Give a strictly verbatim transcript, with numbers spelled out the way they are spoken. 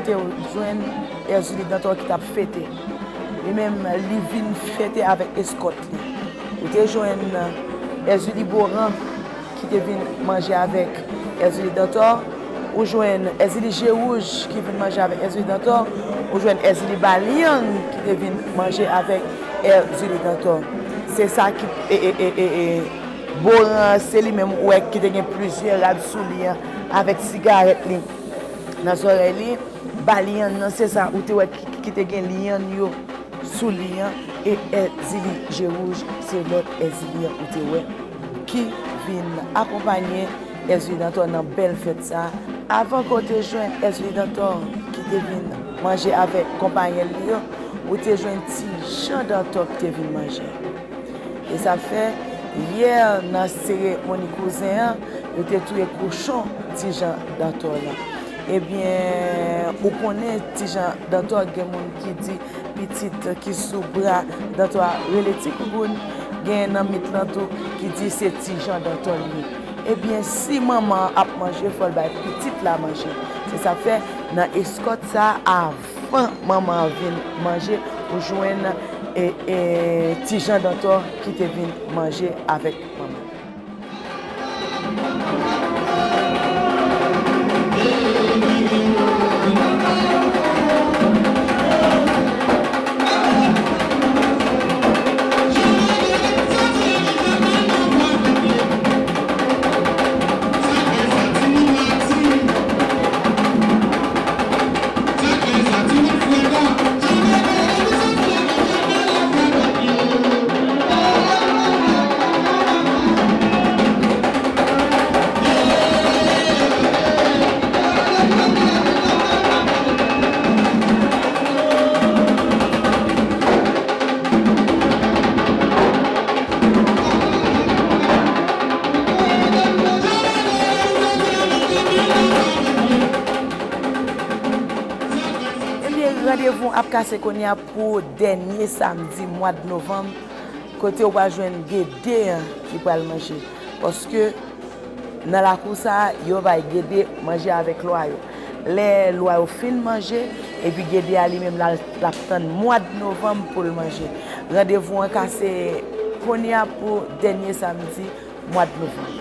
Te jwenn Èzili Dantò ki t ap fete. Li menm, li vin fete avèk eskòt li. Ou te jwenn Èzili Boran ki te vin manje avèk Èzili Dantò. Ou jwenn Èzili Je Wouj ki vin manje avèk Èzili Dantò. Ou jwenn Èzili Balyang ki te vin manje avèk Èzili Dantò. Se sa ki, e, e, e, e, e, Boran, se li menm ou wè ki te gen plizyè rad sou li an, avèk sigarèt li nan zòrèy li. Balyang nan, se sa ou te wè ki, ki te gen lyann yo sou li an, e Èzili Je Wouj, se lòt Èzili an ou te wè ki vin akonpanye Èzili Dantò nan bèl fèt sa a. Avan ke w te jwenn Èzili Dantò ki te vin manje avèk konpayèl li yo, ou te jwenn Ti Jan Dantò ki te vin manje. E sa fè, yè nan seremoni kouzen an, yo te touye kochon Ti Jan Dantò lan. Ebyen, ou konnen Ti Jan Dantò, gen moun ki di pitit ki sou bra Dantò a rele Ti Koukoun, gen nan mit lan tou ki di se Ti Jan Dantò l ye. Ebyen, si manman an ap manje, fò l bay pitit la manje. Se sa fè, nan eskòt sa a, avan manman an vin manje, ou jwenn, e, e, Ti Jan Dantò ki te vin manje avèk manman. Ebyen, randevou ap kase kounye a pou dènye samdi mwa d novanm, kote w pral jwenn gede an ki pral manje. Paske nan lakou sa a, yo bay gede manje avèk lwa yo. Lè lwa yo fin manje, epi gede a li menm l al, l ap tann mwa d novanm pou l manje. Randevou an kase kounye a pou dènye samdi mwa d novanm.